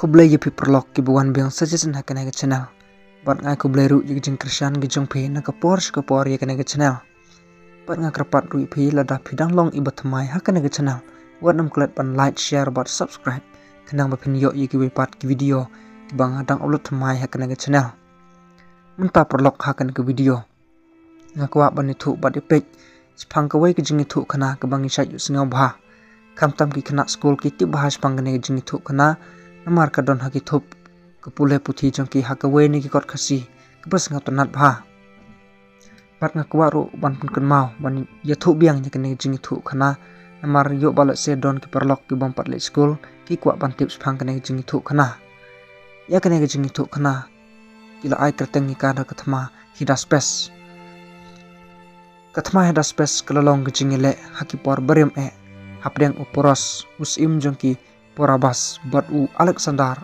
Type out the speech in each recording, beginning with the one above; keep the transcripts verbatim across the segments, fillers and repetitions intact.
Khublei ïa phi paralok kiba wan biang sa shisien ha kane ka channel. Bad nga ai khublei ruh ïa ka jingkyrshan ka jong phi na ka por sha ka por ïa kane ka channel. Bad nga kyrpad ruh ïa phi lada phi dang long iba thymmai ha kane ka channel, wat nym klet ban like, share bad subscribe, khnang ba phin ïoh ïa kiwei pat ki video kiba nga dang upload thymmai ha kane ka channel. Mynta paralok, ha kane ka video nga kwah ban ïathuh bad ïapeit shaphang kawei ka jingïathuhkhana kaba ngi shait ïohsngew bha. Khamtam ki khynnah skul ki tip bha shaphang kane ka jingïathuhkhana, namar ka don ha ki thup ka pule puthi jong ki ha kawei na ki kot Khasi kaba sngewtynnat bha. Bad nga kwah ruh ban pynkynmaw ban ïathuh biang ïa kane ka jingïathuhkhana, namar ïoh ba lehse don ki paralok ki bym pat leit skul ki kwah ban tip shaphang kane ka jingïathuhkhana. Ïa kane ka jingïathuhkhana ki la ai kyrteng ïa ka da ka thma Hydaspes. Ka thma Hydaspes ka la long ka jingïaleh ha ki por barim eh hapdeng u Poros, u syiem jong ki Porabas, bad u Alexander,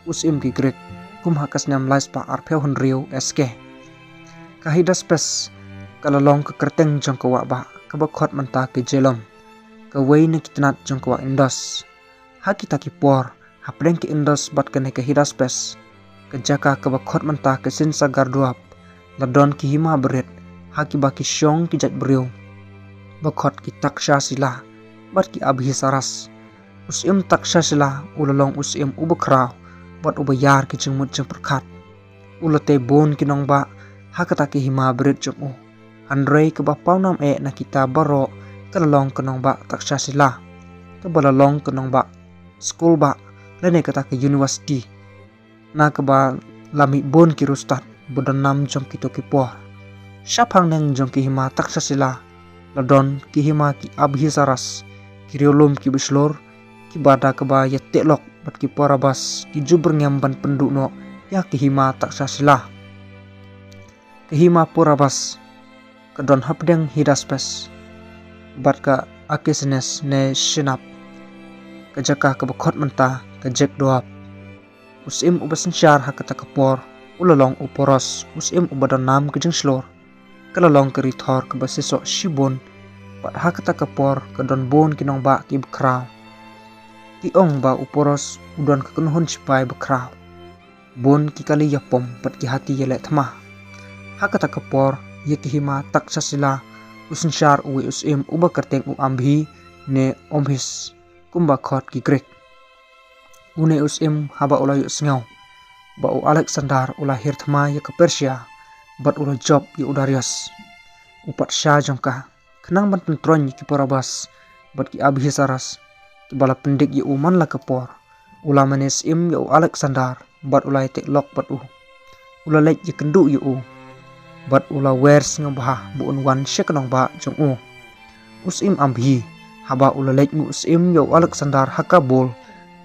u syiem ki Greek, kum ha ka snem lai spah arphew hynriew S K. Ka Hydaspes ka la long ka kyrteng jong ka wah bah kaba khot mynta ka Jhelum, kawei na ki tnat jong ka wah Indus. Ha kita ki por, hapdeng ka Indus bad kane ka Hydaspes, ka jaka kaba khot mynta ka Sinsagar Duap la don ki hima barit ha kiba ki shong ki jait briew ba khot ki Takshasila bad ki Abhisaras. U syiem Takshasila u la long u syiem uba khraw bad uba ïar ki jingmut jingpyrkhat. U la tei bun ki nongbah ha kata ki hima barit jong u. Hynrei kaba pawnam eh na kita baroh ka la long ka nongbah Takshasila, kaba la long ka nongbah skul bah lane kata ka university, na kaba la mih bun ki riewstad ba don nam jong kito ki por. Shaphang neng jong ki hima Takshasila la don ki hima ki Abhisaras, ki riewlum kiba shlur, kiba da kaba ïateh lok bad ki Porabas, ki ju byrngem ban pynduh noh ïa ki hima Takshasila. Ka hima Porabas ka don hapdeng Hydaspes bad ka Akesines ne Shinab, ka jaka kaba khot mynta ka Jek Duap. U syiem uba synshar ha kata ka por u la long u Poros, u syiem uba don nam ka jingshlur. Ka la long ka ri thor kaba shisha shibun, bad ha kata ka por ka don bun ki nongbah kiba khraw. Ki ong ba u Poros u don ka kynhun shipai ba khraw. Bun ki kali ïapom bad ki hati ïaleh thma. Ha kata ka por ïa ki hima Takshasila u synshar uwei u syiem uba kyrteng u Ambhi ne Ombhis, kumba khot ki Greek. Une u syiem haba u la ïohsngew ba u Alexander u la hiar thma ïa ka Persia bad u la jop ïa u Darius u patsha jong ka, khnang ban pyntroiñ ïa ki Porabas bad ki Abhisaras kiba la pyndik ïa u man la ka por, u la mane syiem ïa u Alexander bad u la ïateh lok bad u. U la leit ïakynduh ïa u bad u la wer sngewbha ba un wan sha ka nongbah jong u. U syiem Ambhi, haba u la leit ngu syiem ïa u Alexander ha Kabul,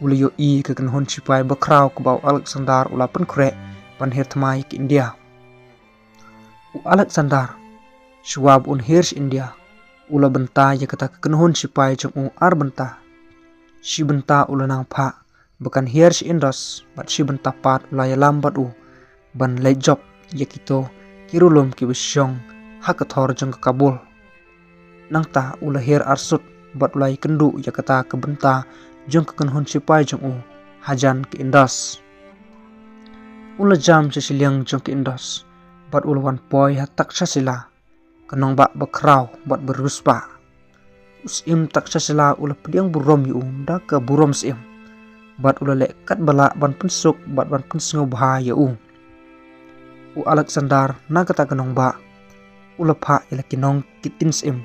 u la ïohi ka kynhun shipai ba khraw kaba u Alexander u la pynkhreh ban hiar thma ïa ka India. U Alexander, shuwa ba un hiar sha India, u la bynta ïa kata ka kynhun shipai jong u ar bynta. Shi bynta u la nang phah ba kan hiar sha Indus, bad shi bynta pat u la ïalam bad u ban leit jop ïa kito ki riewlum kiba shong ha ka thor jong ka Kabul. Nangta u la hiar arsut bad u la ïakynduh ïa kata ka bynta jong ka kynhun shipai jong u hajan ka Indus. U la jam sha shiliang jong ka Indus bad u la wan poi ha Takshasila, ka nongbah ba khraw bad ba riewspah. U syiem Takshasila u la pdiang burom ïa u da ka burom syiem bad u la leh katba lah ban pynsuk bad ban pynsngewbha ïa u. U Alexander na kata ka nongbah u la phah ïa la ki nongkitien syiem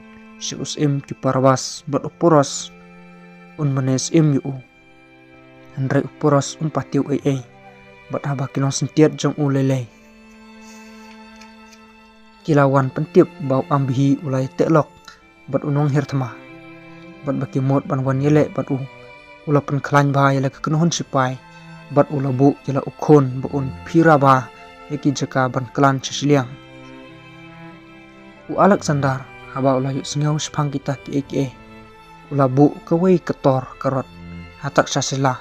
sha u syiem ki Porabas bad u Poros un mane syiem ïa u. Hynrei u Poros um pat tip ei ei bad haba ki nongsyntiat jong u lei lei ki la wan pyntip ba u Ambhi u la ïateh lok bad u nonghiar thma, bad ba ki mut ban wan ïaleh bad u, u la pynkhlaiñ bha ïa la ka kynhun shipai bad u la buh ïa la u khun ba un phira bha ïa ki jaka ban khlaiñ sha shiliang. U Alexander haba u la ïohsngew shaphang kita kiei kiei, u la buh kawei ka tor ka rot ha Takshasila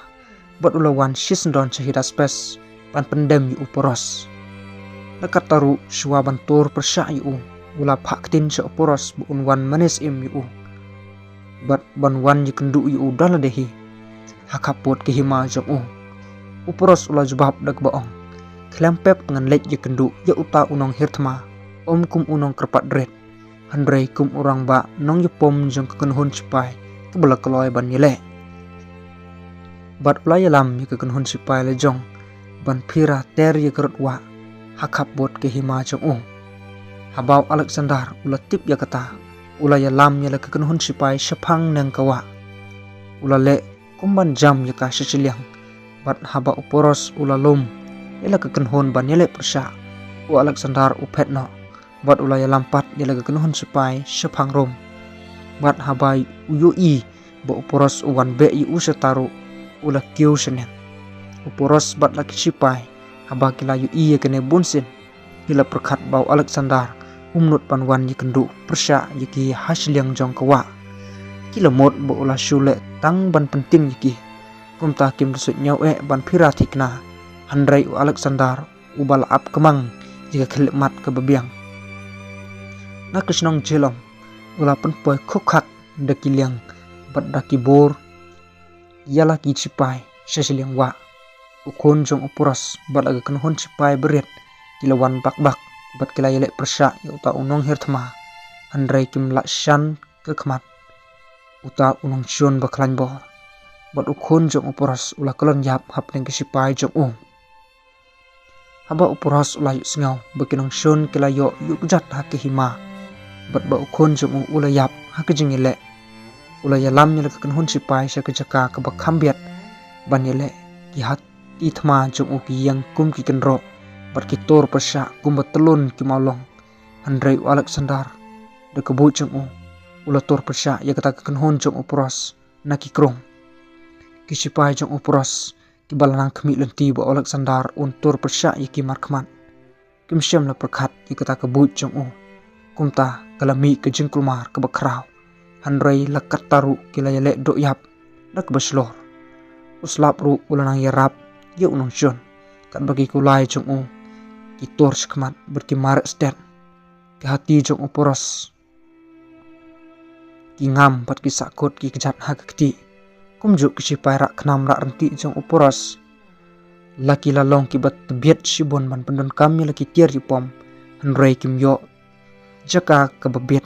bad u la wan shisyndon sha Hydaspes ban pyndem ïa u Poros. La katta ruh shuwa ban tur pyrshah ïa u, u la phah ktien sha u Poros ba un wan mane syiem ïa u bad ban wan ïakynduh ïa u da lade hi ha khappud ka hima jong u. U Poros u la jubab da kaba ong, khlem pep ngan leit ïakynduh ïa uta u nonghiar thma, ym kum u nongkyrpad rit, hynrei kum u rangbah nongïapom jong ka kynhun sipai kaba la kloi ban ïaleh. Bad u la ïalam ïa ka kynhun sipai la jong ban phira ter ïa ka rud wah ha khapbud ka hima jong u. Haba u Alexander u la tip ïa kata, u la ïalam ïa la ka kynhun sipai shaphang neng ka wah. U la leh kum ban jam ïa ka sha shiliang. Bad haba u Poros u la lum ïa la ka kynhun ban ïaleh pyrshah, u Alexander u phet noh bad u la ïalam pat ïa la ka kynhun sipai shaphang rum. Bad haba u ïohi ba u Poros u wan beh ïa u shata ruh, u la kiew shaneng. U Poros bad la ki sipai, haba ki la ïohi ïa kane bunsien, ki la pyrkhat ba u Alexander um nud ban wan ïakynduh pyrshah ïa ki ha shiliang jong ka wah. Ki la mut ba u la shu leh tang ban pyntieng ïa ki. Kumta kim da suidñiew eh ban phira thikna, hynrei u Alexander uba la ap kmang ïa ka khyllipmat kaba biang. Na ka shnong Jhelum, u la pynpoi khukkhak da ki liang bad da ki bor ïa la ki sipai sha shiliang wah. U khun jong u Poros bad la ka kynhun sipai barit ki la wan bak bak bad ki la ïaleh pyrshah ïa uta u nonghiar thma, hynrei kim lah shan ka khmat uta u nongshun ba khlaiñ bor. Bad u khun jong u Poros u la kyllon ïap hapdeng ki sipai jong u. Haba u Poros u la ïohsngew ba ki nongshun ki la ïoh ïuh kjat ha ka hima, bad ba u khun jong u u la ïap ha ka jingïaleh, u la ïalam ïa la ka kynhun sipai sha ka jaka kaba kham biat ban ïaleh. Ki hati thma jong u ki ïeng kum ki kynroh bad ki tur pyrshah kumba tyllun ki mawlong. Hynrei u Alexander, da ka buit jong u, u la tur pyrshah ïa kata ka kynhun jong u Poros na ki krung. Ki sipai jong u Poros kiba la nang khmih lynti ba u Alexander un tur pyrshah ïa ki markhmat, kim shym la pyrkhat ïa kata ka buit jong u. Kumta ka la mih ka jingkulmar kaba khraw, hynrei la katta ruh ki la ïaleh duh ïap da kaba shlur. U slap ruh u la nang ïarap ïa u nongshun, katba ki kulai jong u ki tur shakhmat bad ki mareh stet. Ki hati jong u Poros ki ngam bad ki sahkut ki kjat ha ka kti. Kumjuh ki sipai rah khnam rah rynti jong u Poros, la ki la long kiba tbiet shibun ban pyndonkam ïa la ki tiar ïapom, hynrei kim ïoh jaka kaba biat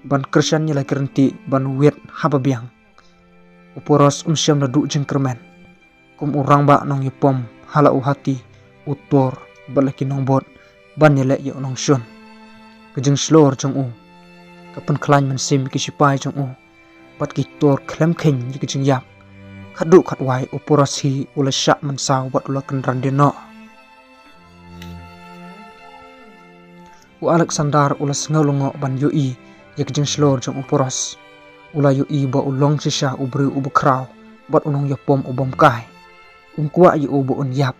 ban kyrshan ïa la ki rynti ban wiat haba biang. U Poros um shym la duh jingkyrmen. Kum u rangbah nongïapom ha la u hati, u tur bad la ki nongbud ban ïaleh ïa u nongshun. Ka jingshlur jong u ka pynkhlaiñ mynsiem ïa ki sipai jong u, bad ki tur khlem kheiñ ïa ka jingïap. Khatduh khatwai u Poros hi u la shah mynsaw bad u la kynran dien noh. U Alexander u la sngew lyngngoh ban ïohi ïa ka jingshlur jong u Poros. U la ïohi ba u long shisha u briew uba khraw bad u nongïapom u bym kai. Um kwah ïa u ba un ïap.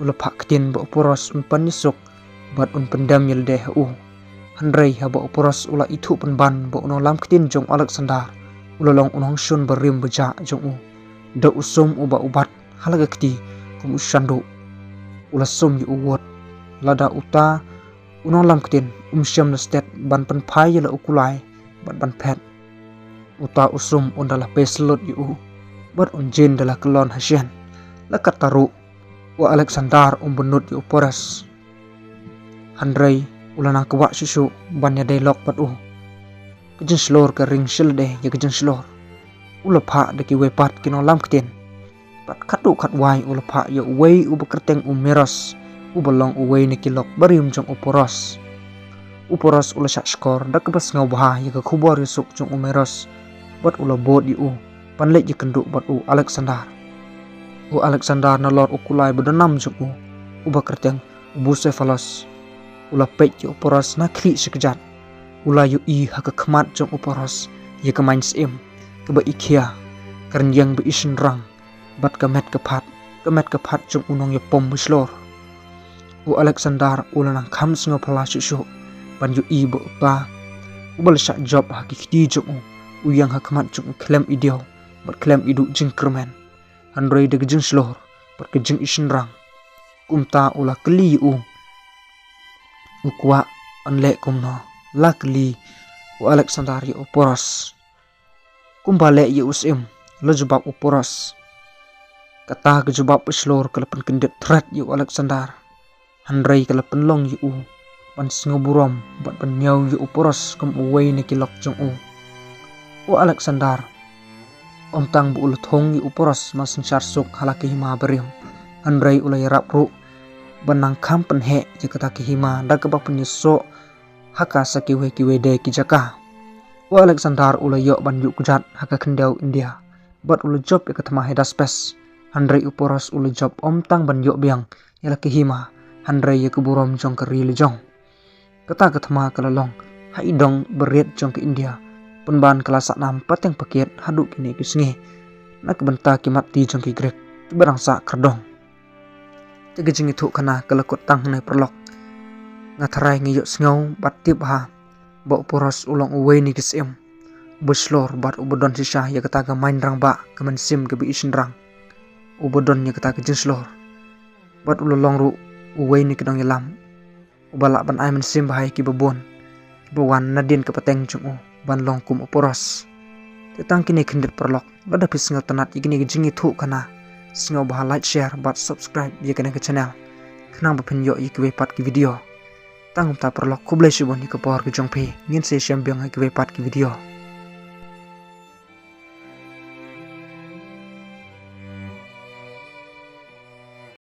U la phah ktien ba u Poros un pan ïasuk bad un pyndem ïa lade ha u. Hynrei haba u Poros u la ithuh pynban ba u nonglam ktien jong u Alexander u la long u nongshun barim bajah jong u, da u sum uba u bat ha la ka kti kum u shanduh. U la sum ïa u wut. Lada uta u nonglam ktien um shym la stet ban pynphai ïa la u kulai bad ban phet, uta u sum un da la pei slut ïa u bad un jin da la kyllon ha shen. La katta ruh u Alexander um bynnud ïa u Poros. Hynrei u la nang kwah shuh shuh ban ïadei lok bad u. Ka jingshlur ka ring sha lade ïa ka jingshlur. U la phah da kiwei pat ki nonglam ktien. Bad khatduh khatwai u la phah ïa uwei uba kyrteng u Meros, uba long uwei na ki lok barim jong u Poros. U Poros u la shah shkor da kaba sngewbha ïa ka khubor ïasuk jong u Meros, bad u la bud ïa u ban leit ïakynduh bad u Alexander. U Alexander nalor u kulai ba donnam jong u, uba kyrteng u Bucephalus, u la peit ïa u Poros na khlieh shi kjat. U la ïohi ha ka khmat jong u Poros ïa ka mynsiem kaba i khia, ka rynïeng ba i shynrang, bad ka met ka phad, ka met ka phad jong u nongïapom ba shlur. U Alexander u la nang kham sngewphylla shuh shuh ban ïohi ba uta uba la shah jop ha ki kti jong u, u ïeng ha khmat jong u khlem i diaw bad khlem i duh jingkyrmen, hynrei da ka jingshlur bad ka jingi shynrang. Kumta u la kylli ïa u, u kwah ban leh kumno. La kylli u Alexander ïa u Poros. Kumba leh ïa u syiem, la jubab u Poros. Kata ka jubab bashlur ka la pynkyndit thret ïa u Alexander. Hynrei ka la pynlong ïa u ban sngew burom bad ban ñiew ïa u Poros kum uwei na ki lok jong u. U Alexander, ym tang ba u la thung ïa u Poros ban synshar suk ha la ka hima barim, hynrei u la ïarap ruh ban nang kham pynheh ïa kata ka hima da kaba pynïasoh ha ka sa kiwei kiwei de ki jaka. U Alexander u la ïoh ban ïuh kjat ha ka khyndew India bad u la jop ïa ka thma Hydaspes. Hynrei u Poros u la jop ym tang ban ïoh biang ïa la ka hima, hynrei ïa ka burom jong ka ri la jong. Kata ka thma ka la long ha i dong bariat jong ka India, pynban ka la sah nam pateng pakiat haduh kine ki sngi na ka bynta ki mat ti jong ki Grik kiba dang sah khyrdong. Te ka jingïathuhkhana ka la kut tang hangne paralok. Nga tharai ngi ïohsngew bad tip bha ba u Poros u long uwei na ki syiem uba shlur bad uba don shisha ïa kata ka main rangbah ka mynsiem kaba i shynrang, uba don ïa kata ka jingshlur bad u la long ruh uwei na ki nongïalam uba lah ban ai mynsiem bha ïa kiba bun kiba wan nadien ka pateng jong u ban long kum u Poros. Te tang kine khyndiat paralok, lada phi sngewtynnat ïa kine ki jingïathuhkhana, sngewbha like, share bad subscribe ïa kane ka channel khnang ba phin ïoh ïa kiwei pat ki video. Tang kumta paralok, khublei shibun ïa ka por ka jong phi. Ngin sa ïashem biang ha kiwei pat ki video.